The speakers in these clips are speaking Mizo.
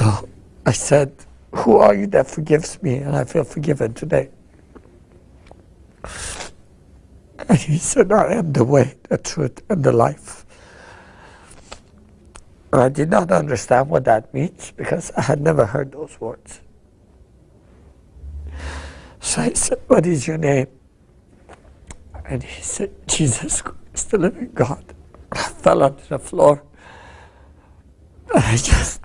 So I said, Who are you that forgives me? And I feel forgiven today. And he said, I am the way, the truth, and the life. And I did not understand what that means because I had never heard those words. So I said, What is your name? And he said, Jesus Christ, the living God. I fell onto the floor. And I just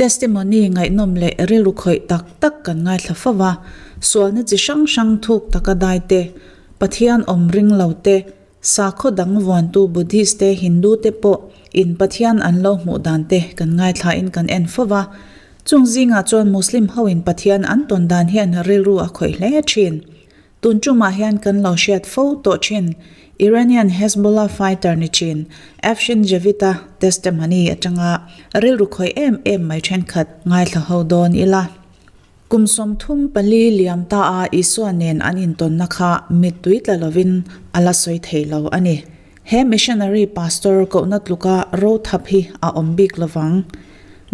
Testimony ngaihnawm leh rilru khawih tak tak kan ngaithla fo va, sualna chi hrang hrang thuk taka dai te, Pathian awm ring lo te, sakhaw dang vuantu Buddhist te Hindu te pawh in Pathian an lo hmuh dan te kan ngaithla in kan en fo va. Chung zingah chuan Muslim ho in Pathian an tawn dan hian rilru a khawih hle thin. Tun tumah hian kan lo hriat fo tawh thin. Iranian Hezbollah fighter ni thin Afshin Javid-a testimony atanga rilru khawih em em mai thenkhat ngaithla ho dawn ila. Kum 34 liam ta a Isua nen an intawnna kha mittui tla lovin a la sawi thei lo a ni. He missionary pastor kohna tluka ro thap hi a awm bik lovang.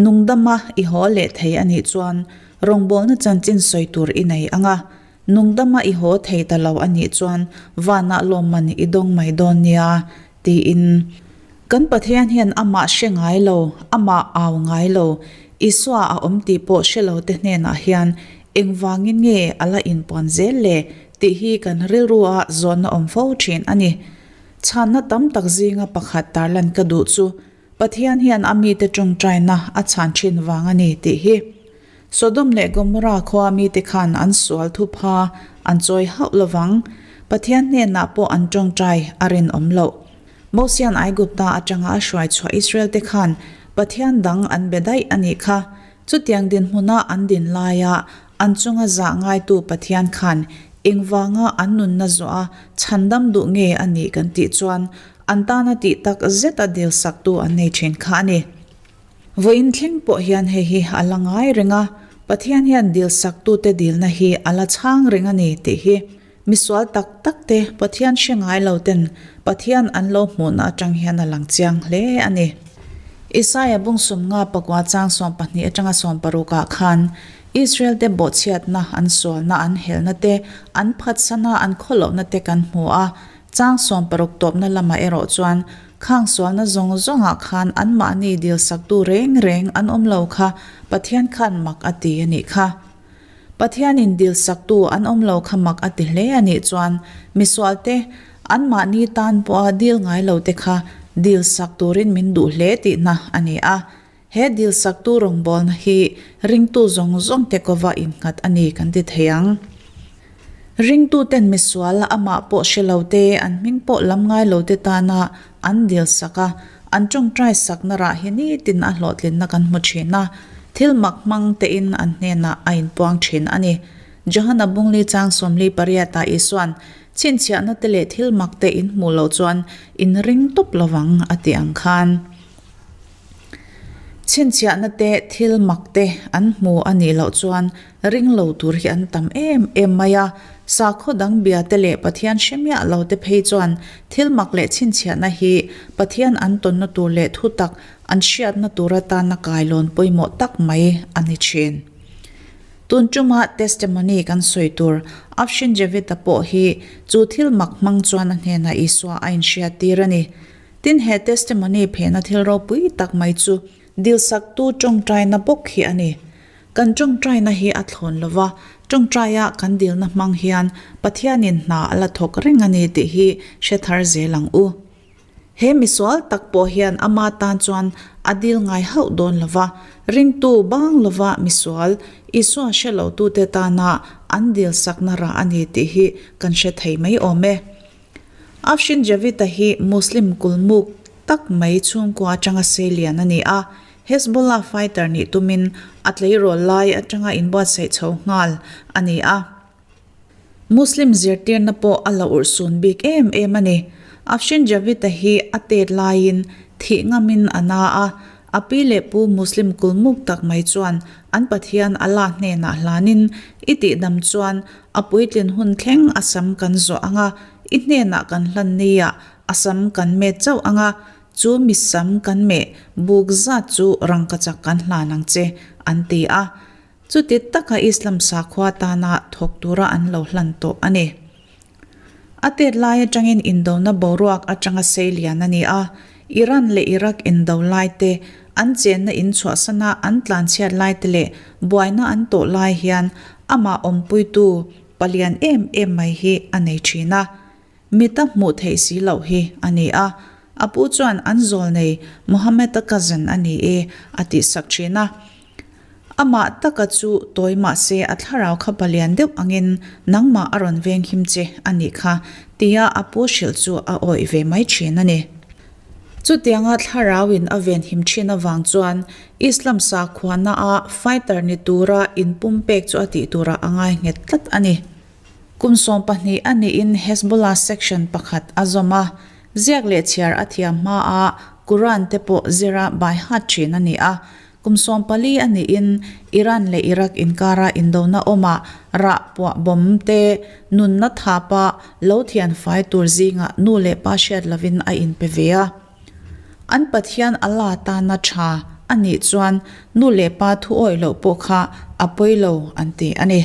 Nungdama i haw leh thei a nih chuan rawngbawlna chanchin sawi tur i nei ang a. Nungdama i haw thei ta lo a nih chuan vanah lawmman i dawng mai dawn nia, tiin. Kan Pathian hian amah hre ngai lo, amah au ngai lo, Isua a awm tih pawh hre lo te hnenah hian engvangin nge a la inpuan zel le tih hi kan rilrua zawnna awm fo thin a ni. Chhanna tam tak zinga pakhat tarlan ka duh chu Pathian hian a mite tawngtaina a chhan thin vang a ni tih hi. Sodom leh Gomorrah khua mite khan an sual thupha an chawi hauh lovang, Pathian hnenah pawh an tawngtai a rinawm loh. Mosian Aigupta atanga a hruai chhuah Israel te khan Pathian dang an be daih a nih kha. Chutiang dinhmuna an din laia an chunga zah ngaitu Pathian khan engvanga an nunna zawh a chhandam duh nge a nih kan tih chuan an tana tih tak zeta dil saktu an nei thin kha a ni. Vawiin thleng pawh hian hei hi a la ngai reng a, Pathian hian dil saktute dilna hi a la chhang reng a ni tih hi misual tak tak te Pathian hre ngai lo ten Pathian an lo hmuhna atang hian a lang chiang hle a ni. Isaia bung sumnga pakua chang 12 atanga 16 ah khan Israel te bawhchhiatna an sualna an helna te an phatsana an khawlohna te kan hmu a, Chang 60 tawpna lamah erawh chuan khang sualna zawng zawngah khan anmahni dilsaktu reng reng an awm lo kha Pathian khan mak a ti a nih kha. Pathianin dilsaktu an awm lo kha mak a ti hle a nih chuan misualte anmahni tan pawha dil ngai lote kha dilsak turin min duh hle tihna a ni a. He dilsaktu rawngbawlna hi ringtu zawng zawngte kova innghat a ni kan ti thei ang. Ringtuten misual amah pawh hre lote, an hming pawh lam ngai lote tana an dilsak a, an tawngtai sakna rah hi nitin a hlawhtlinna kan hmu thin a, thil mak hmang tein an hnenah a inpuang thin a ni. Johana Bungli chang 48 ah Isuan, Chhinchhiahna te leh thil mak te in hmuh loh chuan in ring tawp lovang a ti ang khan. Chhinchhiahna te thil mak te an hmu a nih loh chuan ring lo tur hi an tam em em mai a, sakhaw dang bia te leh Pathian hre miah lo te phei chuan thil mak leh chhinchhiahna hi Pathian an tawnna tur leh thutak an hriatna tur atana kailawn pawimawh tak mai a ni thin. Tun tuma testimony kan sawi tur Afshin Javed-a pawh hi chu thil mak hmang chuan a hnenah Isua a inhriattir a ni. Tin, he testimony phehna thil ropui tak mai chu dilsaktu tawngtaina bawk hi a ni. Kan tawngtaina hi a thlawn lo va, tawngtaia kan dilna hmang hian Pathianin hna a la thawk reng a ni tih hi hre thar zel ang u. He misual tak pawh hian ama tan chuan a dil ngai hauh dawn lo va, ringtu bang lova misual, Isua hre lotute tana an dilsakna rah a ni tih hi kan hre thei mai awm e. Afshin Javid-a hi Muslim kulmuk tak mai chhungkua atanga seilian a ni a, Hezbollah fighter nih tumin a tleirawl lai atanga inbuatsaih chho nghal a ni a. Muslim zirtirna pawh a la urhsun bik em em a ni. Afshin Javid-a hi a tet laiin thih ngamin a na a, a pi leh pu Muslim kulmuk tak mai chuan an Pathian Allah hnenah hlanin i tihdam chuan A puitlin hun thleng a sam kan zawh ang a, i hnenah kan hlan nia a sam kan met chauh ang a. Chu mi sam kan meh buk zat chu rangkachak kan hlan ang che, an ti a. Chuti taka Islam sakhua tana thawk tura an lo hlan tawh a ni. A tet lai atangin indona boruak atanga sei lian a ni a, Iran leh Iraq indo lai te, an chenna in chhuahsana an tlanchhiat lai te leh buaina an tawh lai hian amah awmpuitu palian em em mai hi a nei thin a. Mita hmuh theih si loh hi a ni a, a pu chuan an zawlnei Mohammed-a cousin a ni e a tihsak thin a. Amah taka chu tawi mah se a thlarau kha palian deuh angin nangmah a rawn veng him che a nih kha tia a pu hrilh chu a awih ve mai thin a ni. Chutianga thlarauin a ven him thin avang chuan Islam sakhuana-a fighter ni tura inpumpek chu a tih turah a ngai nghet tlat a ni. Kum 12 a niin Hezbollah section pakhat a zawm a, ziak leh chhiar a thiam hma a, Quran te pawh zira bai hat thin a ni a. Kum 14 a niin Iran leh Iraq inkara indona awmah rah puah bomb te nunna thapa lo thian fai tur zingah nu leh pa hriat lovin a inpe ve a. An Pathian Allah tana tha a nih chuan nu leh pa thu awih loh pawh kha a pawi lo an ti a ni.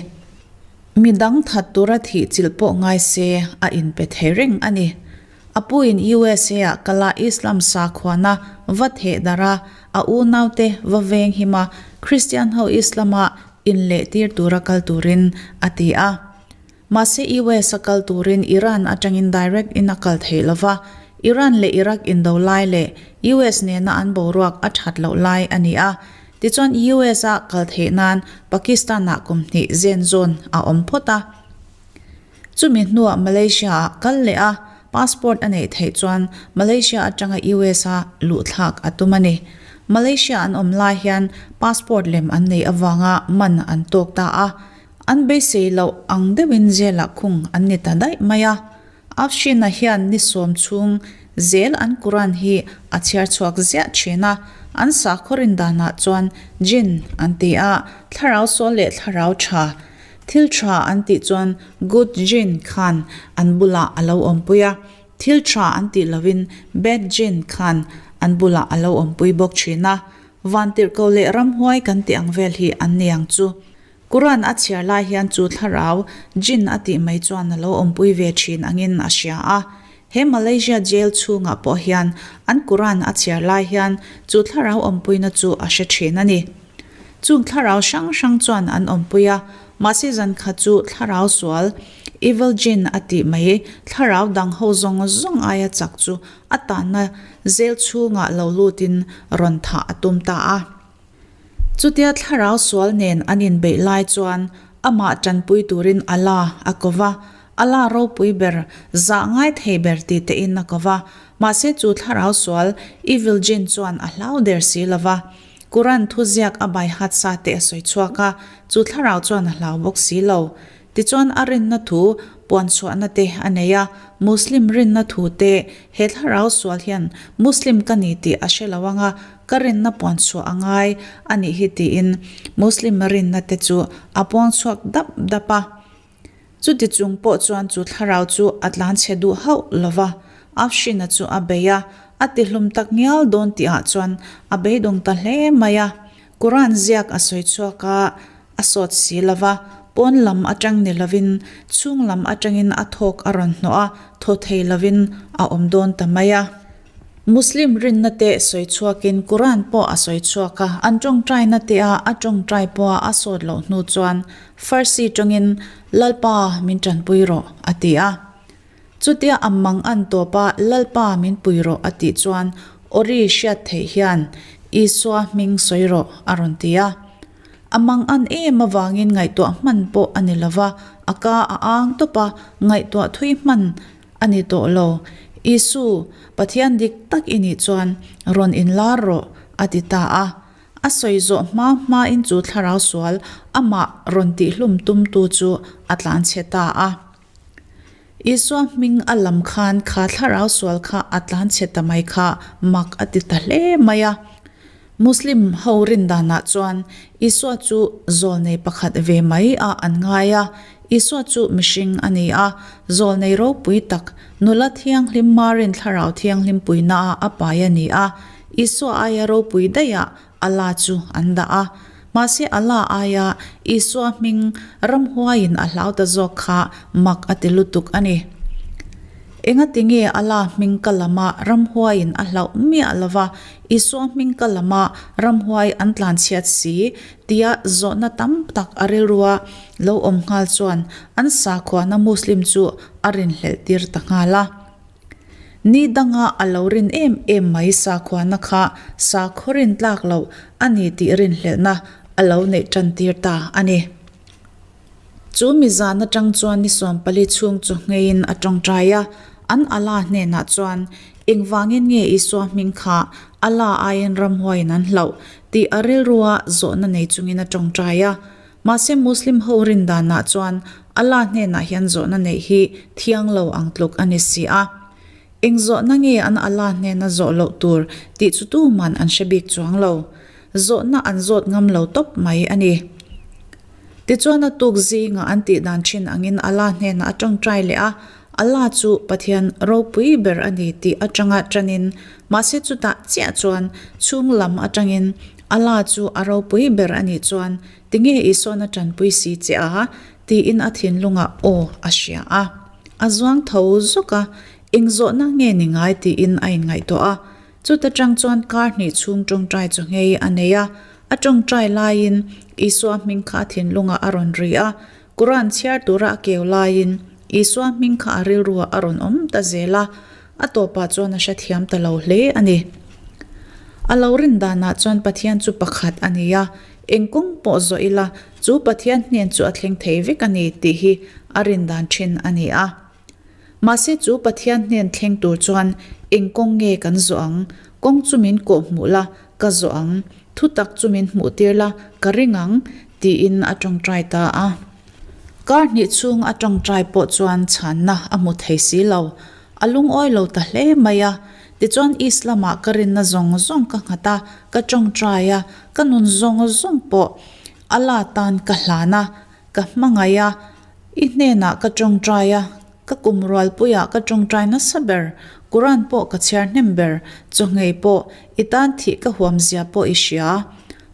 Mi dang that tura thih chilh pawh ngai se a inpe thei reng a ni. A puin USA ah kala Islam sakhuana va theh darh a, a unaute va veng him a, Christian ho Islam ah inleh tir tura kal turin a ti a. Mahse US a kal turin Iran atangin direct in a kal theih lova, Iran leh Iraq indo lai leh US nena an boruak a that loh lai a ni a. Tichuan US a kal theih nan Pakistan ah kum hnih zen zawn a awm phawt a. Chumi hnuah Malaysia ah kal leh a, passport a neih theih chuan Malaysia atanga US a luh thlak a tum a ni. Malaysia an awm lai hian passport lem an neih avanga man an tawk ta a, an beisei loh ang deuhin jail ah khung an ni ta daih mai a. Afshin-a hian ni sawm chhung zel an Quran hi a chhiar chhuak ziah thin a, an sakhaw rin danah chuan jinn an ti a, thlarau sual leh thlarau tha, thil tha an tih chuan good jinn khan an bulah a lo awmpui a, thil tha an tih lovin bad jinn khan an bulah a lo awmpui bawk thin a, vantirhkoh leh ramhuai kan tih ang vel hi an ni ang chu. Quran a chhiar lai hian chu thlarau, jinn a tih mai chuan a lo awmpui ve thin angin a hria a. He Malaysia jail chhungah pawh hian an Quran a chhiar lai hian chu thlarau awmpuina chu a hre thin a ni. Chung thlarau hrang hrang chuan an awmpui a, mahse zan khat chu thlarau sual, evil jinn a tih mai, thlarau dang ho zawng zawng aia chak chu a tanna jail chhungah lo lutin rawn thah a tum ta a. Chutia thlarau sual nen an inbeih lai chuan amah tanpui turin Allah a ko va, Allah ropui ber, zah ngai thei ber ti tein a ko va. Mahse chu thlarau sual, evil jinn, chuan a hlau der si lo va. Quran thuziak a baihat sa te a sawi chhuak a, chu thlarau chuan a hlau bawk si lo. Tichuan a rinna thu puanchhuahna te a nei a, Muslim rinna thu te, he thlarau sual hian Muslim ka ni tih a hre lo anga ka rinna puanchhuah a ngai a nih hi tiin Muslim rinna te chu a puangchhuak dap dap a. Chuti chung pawh chuan chu thlarau chu a tlanchhe duh hauh lo va, Afshin-a chu a bei a, a tihlum tak ngial dawn tihah chuan a beidawng ta hle mai a. Quran ziak a sawi chhuak a, a sawt si lo va, pawn lam atang ni lovin chhung lam atangin a thawk a rawn hnawh a, thaw thei lovin a awm dawn ta mai a. Muslim rinna te sawi chhuakin Quran pawh a sawi chhuak a, an tawngtaina te a a tawngtai pawha a sawt loh hnu chuan Farsi tawngin Lalpa min tanpui rawh a ti a. Chutia a mang an tawp a, Lalpa min pui rawh a tih chuan Ori hriat theih hian Isua hming sawi rawh a rawn ti a. A mang an em avangin ngaihtuah hman pawh a ni lova, a ka a ang tawp a, ngaihtuah thui hman a ni tawh lo. Isu, Pathian dik tak i nih chuan rawn inlar rawh, a ti ta a. A sawi zawh hma hmain chu thlarau sual amah rawn tihhlum tumtu chu a tlanchhe ta a. Isua hming a lam khan kha thlarau sual kha a tlanchhe ta mai kha mak a ti ta hle mai a. Muslim ho rin danah chuan Isua chu zawlnei pakhat ve mai ah an ngai a. Isua chu mihring a ni a, zawlnei ropui tak, nula thianghlim Marin Thlarau Thianghlim puinaah a pai a ni a. Isua aia ropui daihah Allah chu an dah a. Mahse Allah aia Isua hming ramhuaiin a hlau ta zawk kha mak a ti lutuk a ni. Engatinge Allah hming ka lama ramhuaiin a hlauh miah lova Isua hming ka lama ramhuai an tlanchhiat si tia zawhna tam tak a rilrua lo awm nghal chuan an sakhuana Muslim chu a rinhlelh tir ta nghal a. Ni danga a lo rin em em mai sakhuana kha sakhaw rin tlak loh a ni tih rinhlelhna a lo neih tan tir ta a ni. Chu mi zan atang chuan ni 14 chhung chu ngheiin a tawngtai a, an Allah hnenah chuan, Engvangin nge Isua hming kha Allah aiin ramhuaiin an hlauh? tih a rilrua zawhna nei chungin a tawngtai a. Mahse Muslim ho rin danah chuan Allah hnenah hian zawhna neih hi thiang lo ang tluk a ni si a. Eng zawhna nge an Allah hnena zawh loh tur tih chu tuman an hre bik chuang lo. Zawhna an zawt ngam lo tawp mai a ni. Tichuan a tuk zingah an tih dan thin angin Allah hnenah a tawngtai leh a, Allah chu Pathian ropui ber a ni tih atanga tanin, mahse chutah chiah chuan chhung lam atangin Allah chu a ropui ber a nih chuan tinge Isuan a tanpui si che a? tiin a thinlungah aw a hria a. A zuang tho zawk a, eng zawhna nge ni ngai tiin a inngaihtuah a. Chuta tang chuan kar hnih chhung tawngtai chu nghei a nei a. A tawngtai laiin Isua hming kha a thinlungah a rawn ri a. Quran chhiar tura a keu laiin Isua hming kha a rilruah a rawn awm ta zel a. A tawpah chuan a hrethiam ta lo hle a ni. A lo rin danah chuan Pathian chu pakhat a ni a, eng kawng pawh zawh ila chu Pathian hnen chu a thleng thei vek a ni tih hi a rin dan thin a ni a. Mahse chu Pathian hnen thleng tur chuan eng kawng nge kan zawh ang? Kawng chu min kawh hmuh la, ka zawh ang. Thutak chu min hmuh tir la, ka ring ang, tiin a tawngtai ta a. Kar hnih chhung a tawngtai pawh chuan chhanna a hmu thei si lo. A lungawi lo ta hle mai a. Tichuan Islam ah ka rinna zawng zawng ka nghat a, ka tawngtai a, ka nun zawng zawng pawh Allah tan ka hlan a, ka hmangaih a, i hnenah ka tawngtai a, ka kum rualpuiah ka tawngtai nasa ber, Quran pawh ka chhiar hnem ber, chawhngei pawh i tan thih ka huam zia pawh i hria.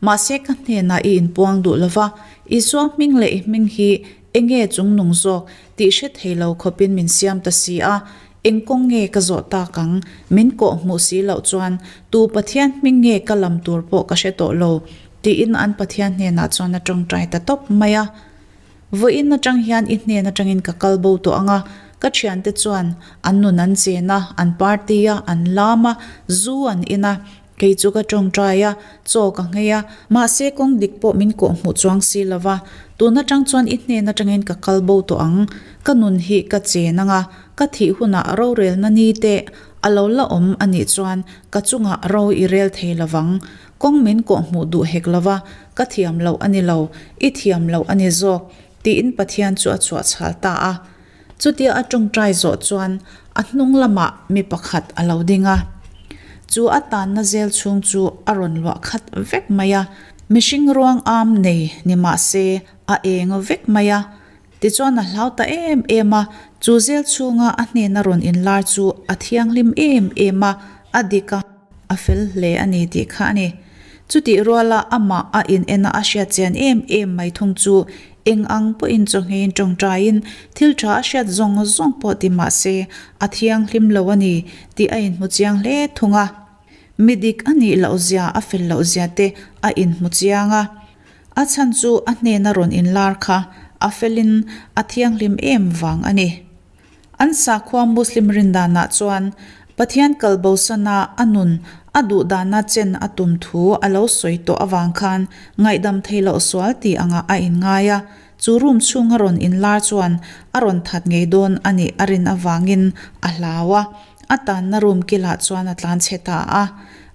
Mahse ka hnenah i inpuang duh lova, Isua hming leh i hming hi enge chungnung zawk tih hre thei lo khawpin min siam ta si a, eng kawng nge ka zawh tak ang? Min kawh hmuh si loh chuan tu Pathian hming nge ka lam tur pawh ka hre tawh lo, tiin an Pathian hnenah chuan a tawngtai ta tawp mai a. Vawiin atang hian i hnen atangin ka kal bo tawh ang a, ka thiante chuan an nun an chen a, an party a, an lam a, zu an in a, kei chu ka tawngtai a, chaw ka nghei a, mahse kawng dik pawh min kawh hmuh chuang si lo va, tun atang chuan i hnen atangin ka kal bo tawh ang, ka nun hi ka chen ang a, ka thih hunah rorelna ni te a lo la awm a nih chuan ka chungah ro i rel thei lo vang, Kawng min kawh hmuh duh hek lova, ka thiam loh a ni lo, i thiam loh a ni zawk, tiin Pathian chu a chhuah chhal ta a. Chutia a tawngtai zawh chuan a hnung lamah mi pakhat a lo ding a. Chu a tanna zel chhung chu a rawn luah khat vek mai a, mihring ruang am nei ni mah se a eng vek mai a. Tichuan a hlau ta em em a, chu zel chhunga a hnena rawn inlar chu a thianghlim em em a, a dik a. A fel hle a ni tih kha a ni. Chutih ruala amah a in en a a hriat chian em em mai thung chu eng ang pawhin chawhngeiin tawngtaiin thil tha a hriat zawng zawng pawh ti mah se a thianghlim lo a ni tih a inhmu chiang hle thung a. Mi dik a nih loh zia a fel loh zia te a inhmu chiang a. A chhan chu a hnena rawn inlar kha a felin a thianghlim em vang a ni. An sakhua Muslim rindanah chuan Pathian kalbosana a nun a duhdana chen a tum thu a lo sawi tawh avang khan ngaihdam thei loh sual tih angah a inngai a, chu room chhunga rawn inlar chuan a rawn that ngei dawn a nih a rin avangin a hlau a, a tanna room kilah chuan a tlan chhe ta a.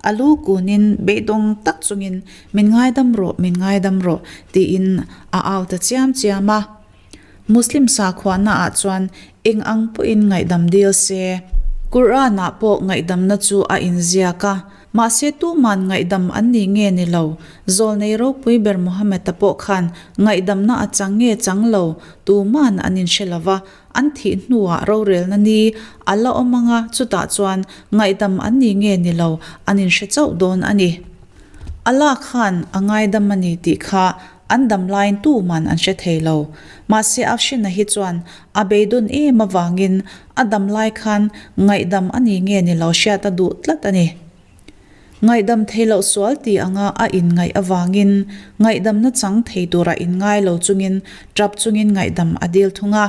A lu kunin beidawng tak chungin min ngaidam rawh, min ngaidam rawh tiin a au ta chiam chiam a. Muslim sakhuana ah chuan eng ang pawhin ngaihdam dil se. Quran ah pawh ngaihdamna chu a inziak a. Mahse tuman ngaihdam an ni nge ni lo, zawlnei ropui ber Muhammad-a pawh khan ngaihdamna a chang nge chang lo tuman an inhre lo va, an thih hnuah rorelna ni a la awm ang a, chutah chuan ngaihdam an ni nge ni lo an inhre chauh dawn a ni. Allah khan a ngaidam a ni tih kha an dam laiin tuman an hre thei lo. Mahse Afshin-a hi chuan a beidawn em avangin a dam lai khan ngaihdam a ni nge ni lo hriat a duh tlat a ni. Ngaihdam thei loh sual ti anga a inngaih avangin ngaihdamna chang thei tura inngai lo chungin tap chungin ngaihdam a dil thung a.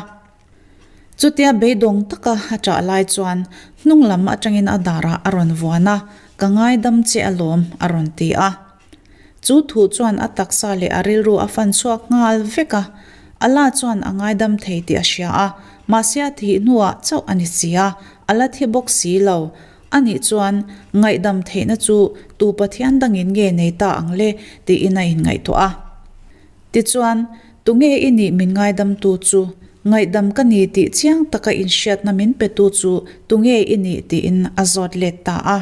Chutia beidawng taka a ṭah lai chuan hnung lam aṭangin a darah a rawn vuan a, Ka ngaidam che alawm a rawn ti a. Chu thu chuan a taksa leh a rilru a fan chhuak nghal vek a, Allah chuan a ngaidam thei tih a hria a, mahse a thih hnuah chauh a ni si a, a la thi bawk si lo. Anih chuan ngaihdam theihna chu tu Pathian dangin nge nei ta ang le tiin a inngaihtuah a. Tichuan, tunge i nih min ngaidamtu chu? Ngaihdam ka ni tih chiang taka inhriatna min petu chu tunge i nih tiin a zawt let ta a.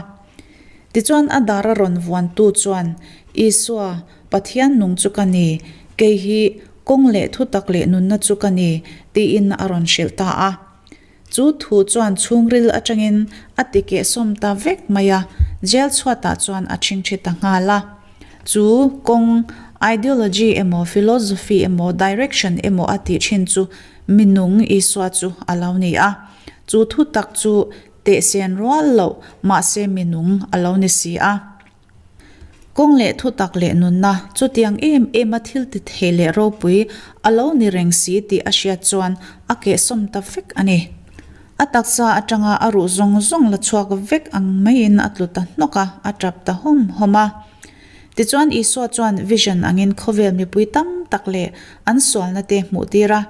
Tichuan a dar a rawn vuantu chuan, Isua, Pathian nung chu ka ni, kei hi kawng leh thutak leh nunna chu ka ni, tiin a rawn hrilh ta a. Chu thu chuan chhungril atangin a ti kehsawm ta vek mai a, jail chhuatah chuan a ṭhingṭhi ta nghal a. Chu kawng, ideology emaw, philosophy emaw, direction emaw a tih ṭhin chu minung Isua chu a lo ni a. Chu thu tak chu tehsen rual loh mahse minung a lo ni si a. Kawng leh thutak leh nunna chutiang em em a thil ti thei leh ropui a lo ni reng si tih a hriat chuan a kehsawm ta vek a ni. A taksa atanga a ruh zawng zawng la chhuak vek ang maiin a tlu ta hnawk a, a tap ta hawm hawm a. Tichuan Isua chuan vision angin khawvel mipui tam tak leh an sualna te hmuh tir a.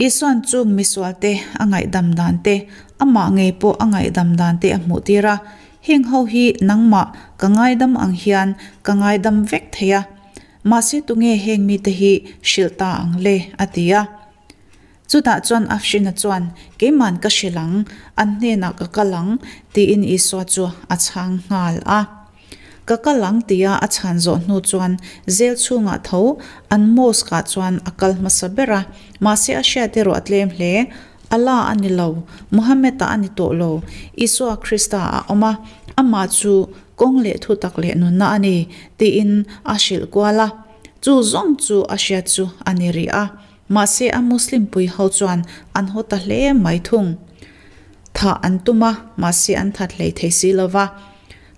Isua'n chung misualte a ngaihdam dan te, amah ngei pawh a ngaihdam dan te a hmuh tir a, Heng ho hi nangmah ka ngaidam ang hian ka ngaidam vek thei a, mahse tunge heng mite hi hrilh ta ang le? a ti a. Chutah chuan Afshina chuan, Keima'n ka hrilh ang, an hnenah ka kal ang, tiin Isua chu a chhang nghal a. Ka kal ang tia a chhan zawh hnu chuan zel chhungah tho an mosque ah chuan a kal hmasa ber a, mahse a hriat erawh a tlem hle. Allah a ni lo, Muhammad-a a ni tawh lo, Isua Krista a awm a, amah chu kawng leh thutak leh nunna a ni, tiin a hrilh kual a. Chu zawng chu a hriat chu a ni rih a, mahse a Muslim pui ho chuan an haw ta hle mai thung. Thah an tum a, mahse an that hlei thei si lo va.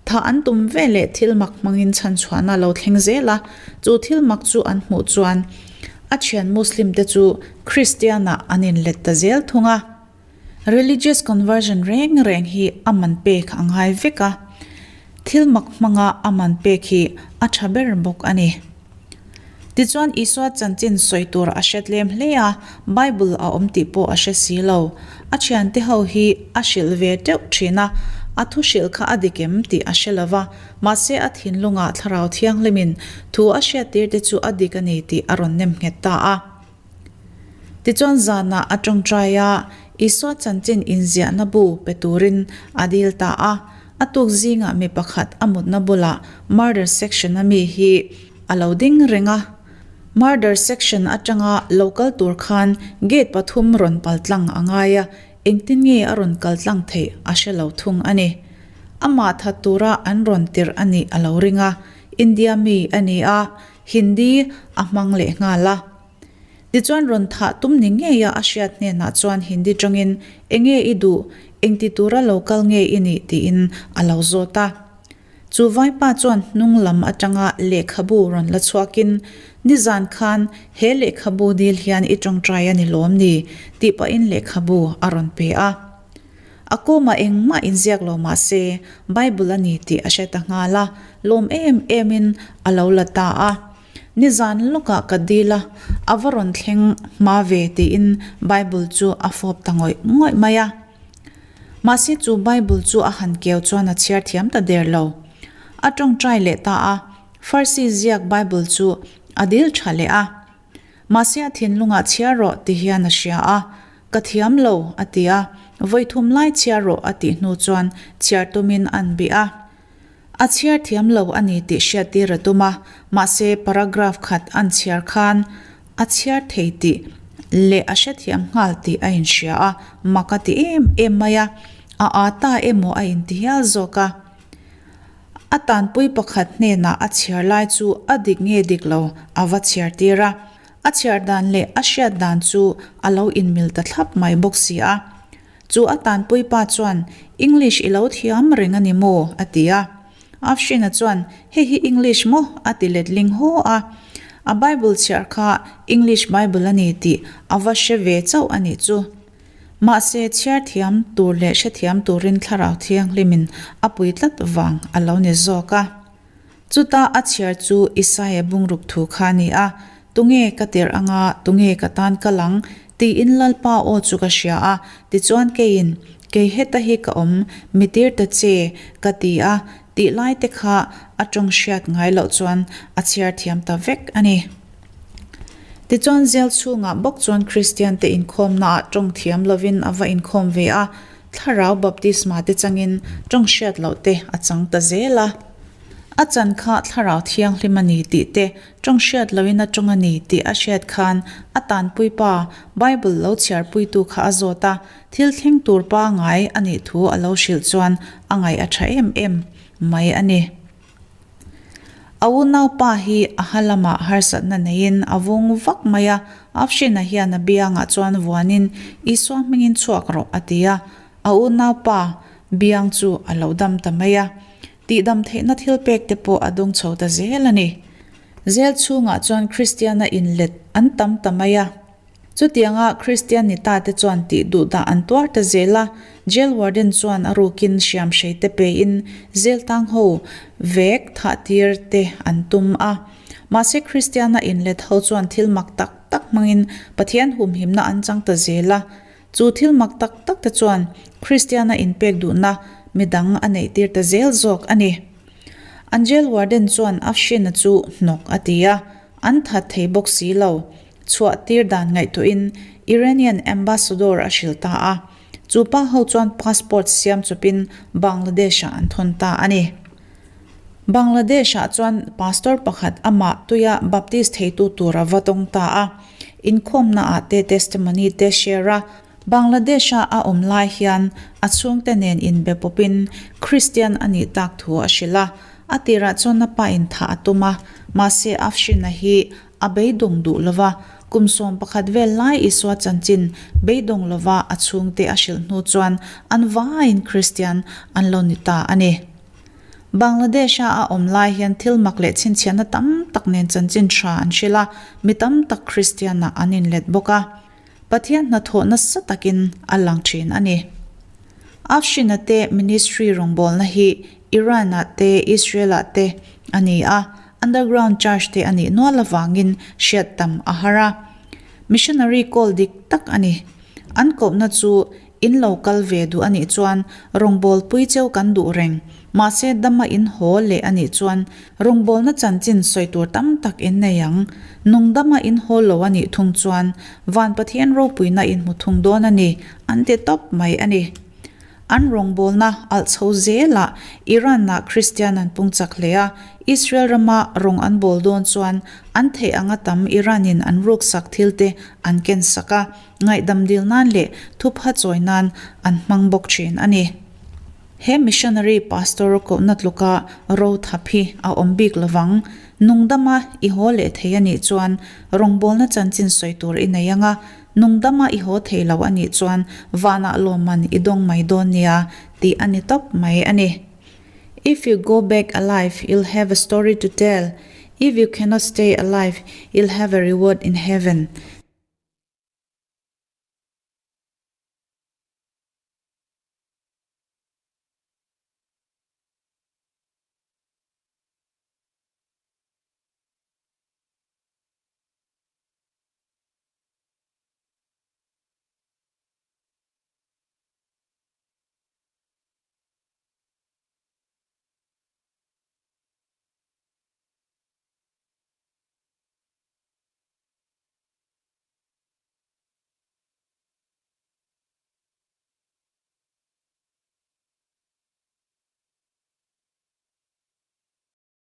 Thah an tum ve leh thil mak hmangin chhanchhuahna lo thleng zel a, chu thil mak chu an hmuh chuan a thian Muslim te chu Kristian ah an inlet ta zel thung a. Religious conversion reng reng hi a man pek a ngai vek a, thil mak hmanga a man pek hi a tha ber bawk a ni. Tichuan Isua chanchin sawi tur a hre tlem hle a, Bible a awm tih pawh a hre si lo. A thiante ho hi a hrilh ve teuh thin a, a thu hrilh kha a dik em tih a hre lo va, mahse a thinlungah Thlarau Thianghlimin thu a hriattir te chu a dik a ni tih a rawn nem nghet ta a. Tichuan zanah a tawngtai a, Isua chanchin inziahna bu pe turin a dil ta a. A tuk zingah mi pakhat a mutna bulah murder section a mi hi a lo ding reng a. Murder section atanga lo kal tur khan gate pathum rawn pal tlang a ngai a, engtin nge a rawn kal tlang theih a hre lo thung a ni. Amah that tura an rawn tirh a nih a lo ring a, India mi a ni a, Hindi a hmang leh nghal a. Tichuan rawn thah tum ni ngeia a hriat hnenah chuan Hindi tangin enge i duh, engti tura lo kal nge i nih tiin a lo zawt a. Chu vaipa chuan hnung lam atanga lehkhabu rawn la chhuakin, Nizan khan he lehkhabu dil hian i tawngtai a ni lawm ni? tih pahin lehkhabu a rawn pe a. A kawmah engmah inziak lo mah se, Bible a ni tih a hre ta nghal a, lawm em emin a lo la ta a. Nizan lawkah ka dil a, a va rawn thleng hma ve tiin Bible chu a fawp ta ngawih ngawih mai a. Mahse chu Bible chu a han keu chuan a chhiar thiam ta der lo. A tawngtai leh ta a, Farsi ziak Bible chu a dil tha leh a. Mahse a thinlungah chhiar rawh ti hian a hria a, Ka thiam lo, a ti a. Vawi thum lai chhiar rawh a tih hnu chuan chhiar tumin an bih a. A chhiar thiam lo a ni tih hriattir a tum a, mahse paragraph khat an chhiar khan a chhiar thei tih leh a hrethiam nghal tih a inhria a, mak a ti em em mai a, a â ta emaw a inti hial zawk a. A tanpui pakhat hnenah a chhiar lai chu a dik nge dik lo a va chhiar tir a, a chhiar dan leh a hriat dan chu a lo inmil ta thlap mai bawk si a. Chu a tanpui pa chuan, English i lo thiam reng a ni maw? a ti a. Afshin-a chuan, Hei hi English maw? a ti letling haw a. A Bible chhiar kha English Bible a ni tih a va hre ve chauh a nih chu. Mahse, chhiar thiam tur leh hrethiam turin Thlarau Thianghlimin a pui tlat vang a lo ni zawk a. Chuta a chhiar chu Isaia bungruk thu kha a ni a, Tunge ka tirh anga, tunge ka tan kal ang? tiin Lalpa aw chu ka hria a, tichuan keiin, Kei heta hi ka awm, mi tir ta che, ka ti a, tih lai te kha a tawng hriat ngai loh chuan a chhiar thiam ta vek a ni. Tichuan Zel chhungah bawk chuan Kristiante inkhawmnaah tawng thiam lovin a va inkhawm ve a, Thlarau baptisma te changin tawng hriat loh te a chang ta zel a. A chan kha Thlarau Thianghlim a ni tih te, tawng hriat lohin a tawng a ni tih a hriat khan a tanpuipa Bible lo chhiarpuitu kha a zawt a, thil thleng tur pangai a nih thu a lo hrilh chuan a ngaih a tha em em mai a ni. A unaupa hi a ha lamah harsatna neiin a vung vak mai a, Afshin-a hian a biangah chuan vuanin Isua hmingin chhuak rawh a ti a, a unaupa biang chu a lo dam ta mai a, tihdam theihna thil pek te pawh a dung chho ta zel a ni. Zel chhungah chuan Kristiana inlet an tam ta mai a. Chutianga Kristian ni ta te chuan tih duh dah an tuar ta zel a, Jail warden chuan a rukin hriam hrei te pein zel tang ho vek thah tir te an tum a. Mahse Kristiana inlet ho chuan thil mak tak tak hmangin Pathian humhimna an chang ta zel a. Chu thil mak tak tak te chuan Kristiana inpek duhna midang a neih tir ta zel zawk a ni. An jail warden chuan Afshin-a chu hnawk a ti a, an that thei bawk si lo. Chhuah tir dan ngaihtuahin Iranian ambassador a hrilh ta a, chu pa ho chuan passport siam chawpin Bangladesh-ah an thawn ta a ni. Bangladesh-ah chuan pastor pakhat amah tuia Baptist theitu tur a va tawng ta a, inkhawmnaah te testimony te share a, Bangladesh-a a awm lai hian a chhungte nen inbe pawpin Christian a nih tak thu a hrilh a, a tirah chuan a pa in thah a tum a, mahse Afshin-a hi A beidawng duh lova, kum 11 vel lai Isua chanchin beidawng lova a chhungte a hrilh hnu chuan an vaiin Kristian an lo ni ta a ni. Bangladesh-a a awm lai hian thil mak leh chhinchhiahna tam tak nen chanchin tha an hrilh a, mi tam tak Kristianah an inlet bawk a. Pathian hnathawh nasa takin a lang thin a ni. Afshin-a te ministry rawngbawlna hi Iran-ah te Israel-ah te a ni a, Underground church te a nih nual avangin hriat tam a har a. Missionary call dik tak a ni. An kohna chu in lo kal ve duh a nih chuan rawngbawlpui cheu kan duh reng. Mahse dama in haw leh a nih chuan rawngbawlna chanchin sawi tur tam tak in nei ang. Nung dama in haw lo a nih thung chuan Van Pathian ropuina in hmu thung dawn a ni an ti tawp mai a ni. An rawngbawlna alh chho zelah Iran-ah Kristian an pung chak hle a, Israel rama rawng an bawl dawn chuan an theih anga tam Iran-in an ruksak thilte an ken sak a, ngaihdam dil nan leh thupha chawi nan an hmang bawk thin a ni. He missionary pastor kohna tluka ro thap hi a awm bik lovang. Nungdama i haw leh thei a nih chuan rawngbawlna chanchin sawi tur i nei ang a, Nungdama i haw thei lo a nih chuan vanah lawmman i dawng mai dawn nia tih a ni tawp mai a ni. If you go back alive, you'll have a story to tell. If you cannot stay alive, you'll have a reward in heaven.